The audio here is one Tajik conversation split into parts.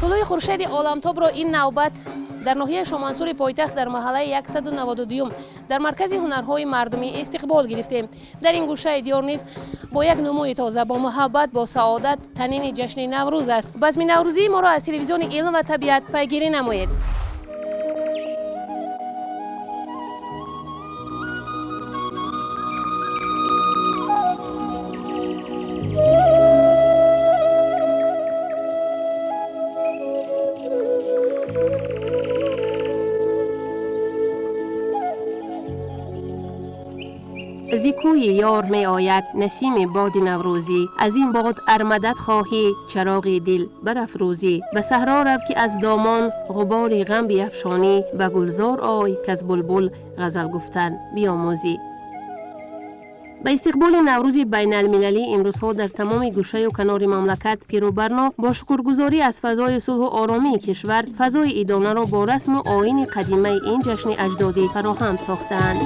Тулӯи хуршеди оламтобро ин навбат дар ноҳияи Шомансури пойтахт, дар маҳаллаи 192 дар маркази ҳунарҳои мардумӣ истиқбол гирифтем. Дар ин гӯшаи диёр низ бо як нумӯи тоза, бо муҳаббат, бо саодат танини ҷашни Наврӯз аст. Базми наврӯзии моро аз телевизиони «Илм ва табиат» пайгирӣ намоед. Зи кӯи ёр меояд насими боди наврӯзӣ, аз ин бод ар мадад хоҳӣ, чароғи дил барафрӯзӣ. Ба саҳро рав, ки аз домон ғубори ғам биафшонӣ, ба гулзор ой, каз булбул ғазал гуфтан биомӯзӣ. Ба истиқболи Наврӯзи байналмилалӣ имрӯзҳо дар тамоми гӯшаю канори мамлакат пиру барно бо шукргузорӣ аз фазои сулҳу оромии кишвар фазои идонаро бо расму оини қадимаи ин ҷашни аҷдодӣ фароҳам сохтаанд.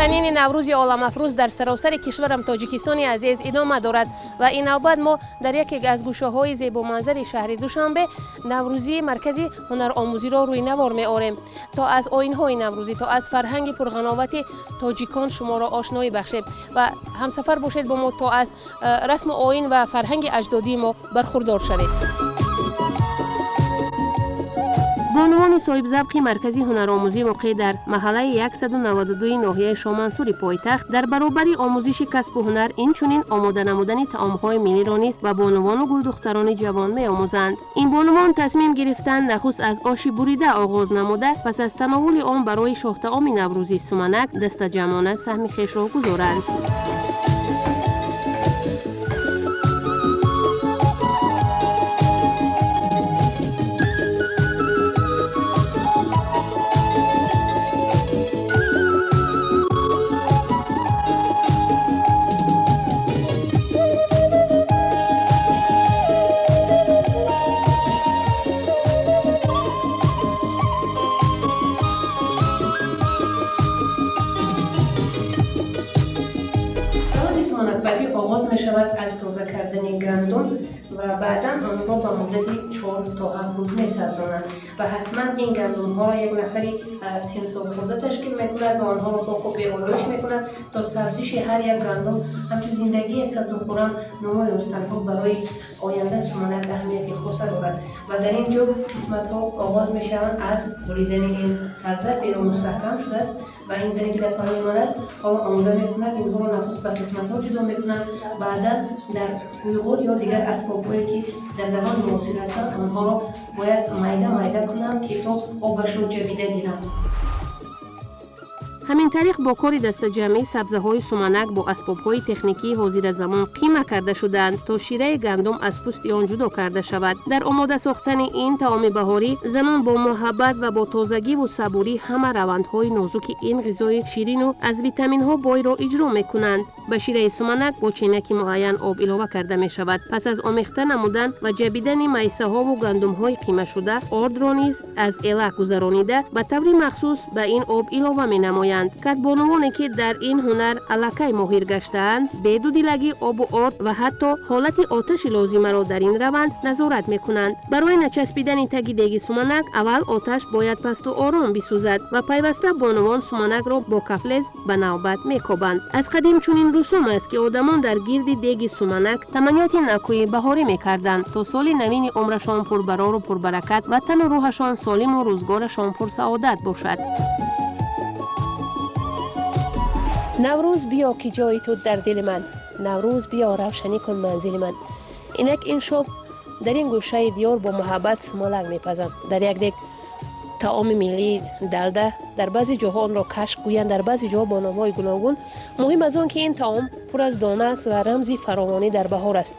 Танини Наврӯзи оламафрӯз дар саросари кишварам, Тоҷикистони азиз, идома дорад ва ин навбат мо дар яке аз гӯшаҳои зебоманзари шаҳри Душанбе наврӯзии маркази ҳунаромӯзиро рӯи навор меорем, то аз оинҳои наврӯзӣ, то аз фарҳанги пурғановати тоҷикон шуморо ошноӣ бахшем ва ҳамсафар бошед бо мо, то аз расму оин ва фарҳанги аҷдодии мо бархурдор шавед. Бонувони соҳибзавқи маркази ҳунаромӯзӣ, воқеъ дар маҳаллаи 192 ноҳияи Шомансури пойтахт, дар баробари омӯзиши касбу ҳунар инчунин омода намудани таомҳои миллиро низ ба бонувону гулдухтарони ҷавон меомӯзанд. Ин бонувон тасмим гирифтанд, нахуст аз оши бурида оғоз намуда, пас аз тановули он барои шоҳтаоми наврӯзӣ суманак дастаҷамъона саҳми хешро гузоранд. Раванди суманакпазӣ оғоз мешавад аз тоза кардани гандум ва баъдан онро ба муддати 4 то 7 рӯз месабзонанд ва ҳатман ин гандумҳоро як нафари синусолхӯрда ташкил мекунад ва онҳоро поку беолоиш мекунад, то сабзиши ҳар як гандум ҳамчун зиндагии сабзу хуррам нумӯи рӯз барои оянда суманак аҳамияти хоса дорад. Ва дар ин ҷо қисматҳо оғоз мешаванд аз буридани ин сабза, зеро мустаҳкам шудааст. Ва ин зане, ки дар паҳлӯи ман аст, ҳоло омода мекунад. Инҳоро нахуст ба қисматҳо ҷудо мекунанд, баъдан дар уйғур ё дигар асбобҳое, ки дар давраи муосир ҳастанд, онҳоро бояд майда майда кунанд, ки то обашро ҷабида гиранд. Ҳамин тариқ, бо кори дастаҷамъӣ сабзаҳои суманак бо асбобҳои техникии ҳозиразамон қима карда шудаанд, то шираи гандум аз пӯсти он ҷудо карда шавад. Дар омода сохтани ин таоми баҳорӣ занон бо муҳаббат ва бо тозагиву сабурӣ ҳама равандҳои нозуки ин ғизои ширину аз витаминҳо бойро иҷро мекунанд. Ба шираи суманак бо ченаки муайян об илова карда мешавад. Пас аз омехта намудан ва ҷабидани майсаҳову гандумҳои қимашуда, ордро низ аз элак гузаронида, ба таври махсус ба ин об илова менамоянд. Кадбонувоне, ки дар ин ҳунар аллакай моҳир гаштаанд, бедудилагӣ обу орд ва ҳатто ҳолати оташи лозимаро дар ин раванд назорат мекунанд. Барои начаспидани таги деги суманак аввал оташ бояд пасту ором бисӯзад ва пайваста бонувон суманакро бо кафлез ба навбат мекобанд. Аз қадим чунин русум аст, ки одамон дар гирди деги суманак таманниёти накӯи баҳорӣ мекарданд, то соли навини умрашон пурбарору пурбаракат ва тану рӯҳашон солиму рӯзгорашон пурсаодат бошад. Наврӯз биё, ки ҷои ту дар дили ман, Наврӯз биё, равшанӣ кун манзили ман. Инак ин шоб дар ин гӯшаи диёр бо муҳаббат сумалак мепазанд. Дар як дег таоми миллии далда, дар баъзе ҷоҳо онро кашк гӯянд, дар баъзе ҷоҳо бо номҳои гуногун. Муҳим аз он, ки ин таом пур аз дона аст ва рамзи фаровонӣ дар баҳор аст.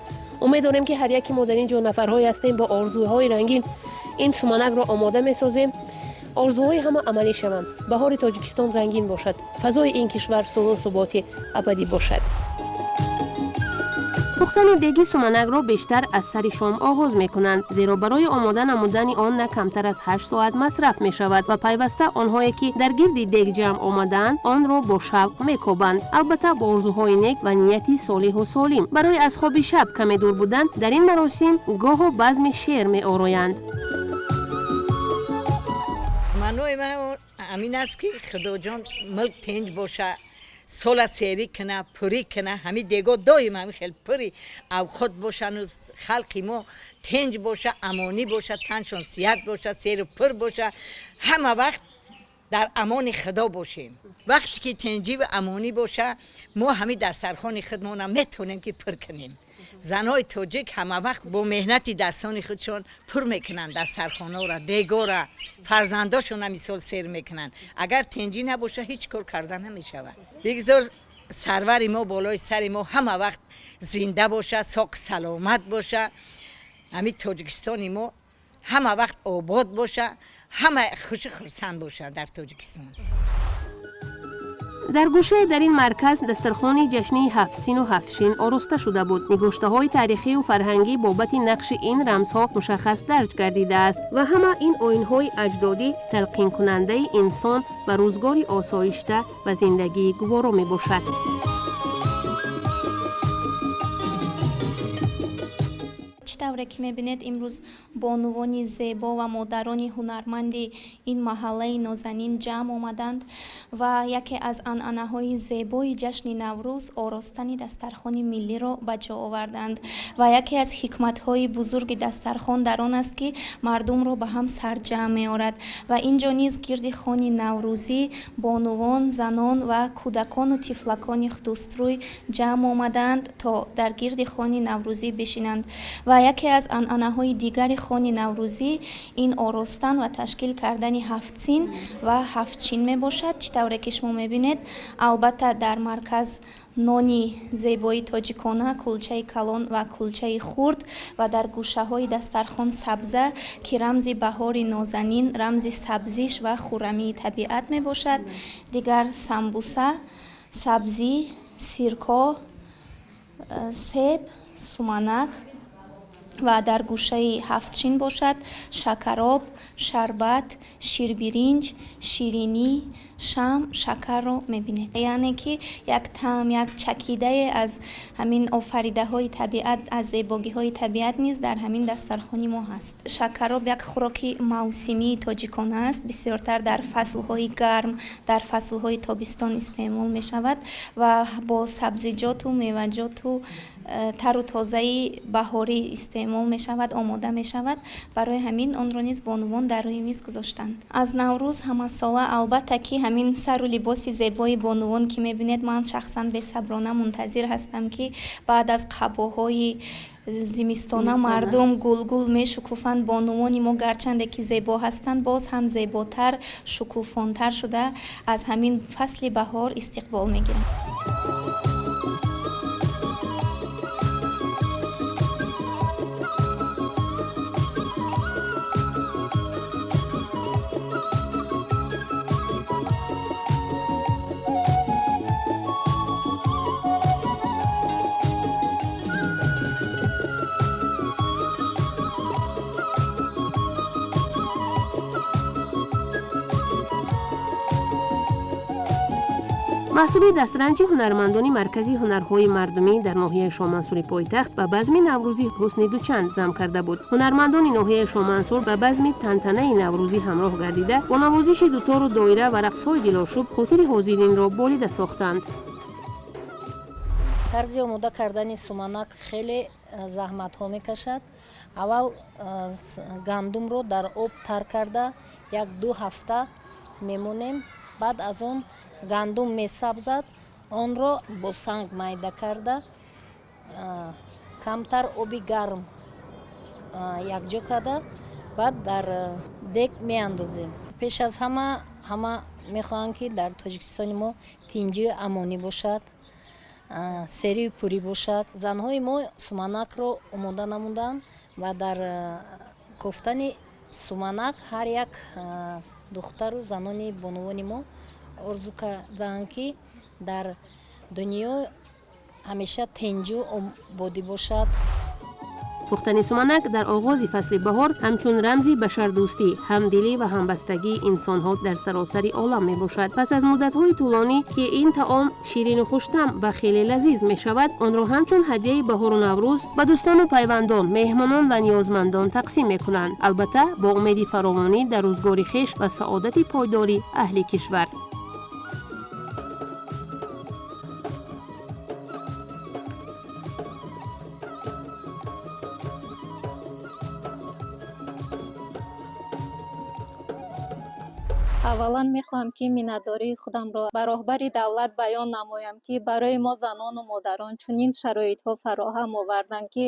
Умед дорем, ки ҳар яке мо дар ин ҷо нафарҳое ҳастем, бо орзуҳои рангин ин суманакро омода месозем, орзуҳои ҳама амалӣ шаванд, баҳори Тоҷикистон рангин бошад, фазои ин кишвар сулҳу суботи абадӣ бошад. Пухтани деги суманакро бештар аз сари шом оғоз мекунанд, зеро барои омода намудани он на камтар аз 8 соат масраф мешавад ва пайваста онҳое, ки дар гирди дег ҷамъ омадаанд, онро бо шавқ мекобанд, албатта бо орзуҳои нек ва нияти солиҳу солим. Барои аз хоби шаб каме дур будан, дар ин маросим гоҳо базми шеър меороянд. Маънои ман ҳамин аст, ки Худоҷон, мулк тинҷ боша, сола серӣ куна, пурӣ куна, ҳами дего доим ҳами хел пури авхот бошану халқи мо тинҷ боша, амонӣ боша, таншон сиҳат боша, серу пур боша, ҳама вақт дар амони Худо бошем. Вақте ки тинҷӣ ва амонӣ боша, мо ҳами дастархони худмона метавонем, ки пур кунем. Занҳои тоҷик ҳама вақт бо меҳнати дастони худшон пур мекунанд дастархонаро, дегора, фарзандошона мисол сер мекунанд. Агар тинҷӣ набоша, ҳеҷ кор карда намешавад. Бигзор сарвари мо болои сари мо ҳама вақт зинда боша, соқ саломат боша, ҳами Тоҷикистони мо ҳама вақт обод боша, ҳама хушу хурсанд боша дар Тоҷикистон. Дар гӯшае дар ин марказ дастархони ҷашнии ҳафтсину ҳафтшин ороста шуда буд. Нигоштаҳои таърихию фарҳангӣ бобати нақши ин рамзҳо мушаххас дарҷ гардидааст ва ҳама ин оинҳои аҷдодӣ талқинкунандаи инсон ба рӯзгори осоишта ва зиндагии гуворо мебошад. Чӣ тавре ки мебинед, имрӯз бонувони зебо ва модарони ҳунарманди ин маҳаллаи нозанин ҷамъ омаданд ва яке аз анъанаҳои зебои ҷашни Наврӯз, оростани дастархони миллиро ба ҷо оварданд. Ва яке аз ҳикматҳои бузурги дастархон дар он аст, ки мардумро ба ҳам сарҷамъ меорад. Ва ин ҷо низ гирди хони наврӯзӣ бонувон, занон ва кӯдакону тифлакони дӯстрӯй ҷамъ омаданд, то дар гирди хони наврӯзӣ бишинанд. Ва яке аз анъанаҳои дигари хони наврӯзӣ ин оростан ва ташкил кардани ҳафтсин ва ҳафтшин мебошад. Чӣ тавре ки шумо мебинед, албатта, дар марказ нони зебои тоҷикона, кулчаи калон ва кулчаи хурд, ва дар гӯшаҳои дастархон сабза, ки рамзи баҳори нозанин, рамзи сабзиш ва хуррамии табиат мебошад, дигар самбуса, сабзӣ, сирко, себ, суманак ва дар гӯшаи ҳафтшин бошад шакароб, шарбат, ширбиринҷ, ширинӣ, шам, шакарро мебинед. Яъне ки як таъм, як чакидае аз ҳамин офаридаҳои табиат, аз зебогиҳои табиат низ дар ҳамин дастархони мо ҳаст. Шакароб як хӯроки мавсимии тоҷикона аст, бисёртар дар фаслҳои гарм, дар фаслҳои тобистон истеъмол мешавад ва бо сабзиҷоту меваҷоту тару тозаи баҳорӣ истеъмол мешавад, омода мешавад. Барои ҳамин онро низ бонувон дар рӯи миз гузоштанд. Аз Наврӯз ҳамасола, албатта, ки ҳамин сару либоси зебои бонувон, ки мебинед, ман шахсан бесаброна мунтазир ҳастам, ки баъд аз қабоҳои зимистона мардум гулгул мешукуфанд, бонувони мо, гарчанде ки зебо ҳастанд, боз ҳам зеботар, шукуфонтар шуда аз ҳамин фасли баҳор истиқбол мегиранд. Маҳсули дастранҷи ҳунармандони Маркази ҳунарҳои мардумӣ дар ноҳияи Шомансури пойтахт ба базми наврӯзӣ ҳусни дучанд зам карда буд. Ҳунармандони ноҳияи Шомансур ба базми тантанаи наврӯзӣ ҳамроҳ гардида, бо навозиши дутору доира ва рақсҳои дилошуб хотири ҳозиринро болида сохтанд. Тарзи омода кардани суманак хеле заҳматҳо мекашад. Аввал гандумро дар об тар карда, 1-ду ҳафта мемонем. Баъд аз он гандум месабзад, онро бо санг майда карда, камтар оби гарм якҷо карда, баъд дар дег меандозем. Пеш аз ҳама, ҳама мехоҳанд, ки дар Тоҷикистони мо тинҷию амонӣ бошад, серию пурӣ бошад. Занҳои мо суманакро омода намуданд ва дар кофтани суманак ҳар як духтару занони бонувони мо орзу кардаанд, ки дар дунё Ҳамеша тинҷу ободӣ бошад. Пухтани суманак дар оғози фасли баҳор ҳамчун рамзи башардӯстӣ, ҳамдилӣ ва ҳамбастагии инсонҳо дар саросари олам мебошад. Пас аз муддатҳои тӯлонӣ, ки ин таом ширину хуштам ва хеле лазиз мешавад, онро ҳамчун ҳадияи баҳору наврӯз ба дӯстону пайвандон, меҳмонон ва ниёзмандон тақсим мекунанд, албатта, бо умеди фаровонӣ дар рӯзгори хеш ва саодати пойдори аҳли кишвар. Аввалан, мехоҳам, ки миннатдории худамро ба роҳбари давлат баён намоям, ки барои мо, занону модарон, чунин шароитҳо фароҳам оварданд, ки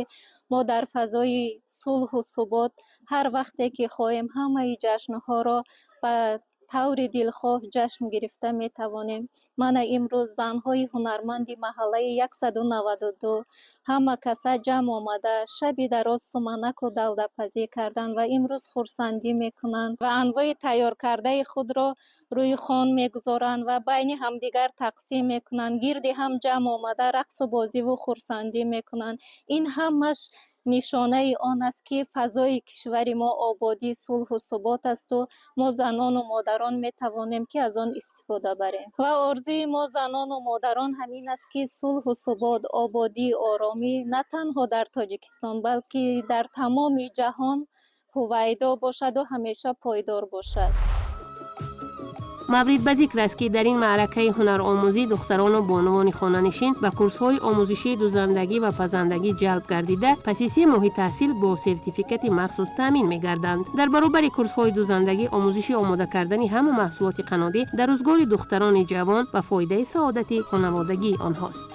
мо дар фазои сулҳу субот ҳар вақте ки хоҳем, ҳамаи ҷашнҳоро ба таври дилхоҳ ҷашн гирифта метавонем. Мана имрӯз занҳои ҳунарманди маҳаллаи 192 ҳама каса ҷамъ омада, шаби дароз суманаку далдапазӣ карданд ва имрӯз хурсандӣ мекунанд ва анвои тайёркардаи худро рӯи хон мегузоранд ва байни ҳамдигар тақсим мекунанд, гирди ҳам ҷамъ омада, рақсу бозиву хурсандӣ мекунанд. Ин ҳамаш нишонаи он аст, ки фазои кишвари мо ободӣ, сулҳу субот асту мо, занону модарон, метавонем, ки аз он истифода барем. Ва орзуи мо, занону модарон, ҳамин аст, ки сулҳу субот, ободӣ, оромӣ на танҳо дар Тоҷикистон, балки дар тамоми ҷаҳон ҳувайдо бошаду ҳамеша пойдор бошад. Маврид ба зикр аст, ки дар ин маъракаи ҳунаромӯзӣ духтарону бонувони хонанишин ба курсҳои омӯзишии дузандагӣ ва пазандагӣ ҷалб гардида, паси 3 моҳи таҳсил бо сертификати махсус таъмин мегарданд. Дар баробари курсҳои дузандагӣ, омӯзиши омода кардани ҳама маҳсулоти қаннодӣ дар рӯзгори духтарони ҷавон ба фоидаи саодати хонаводагии онҳост.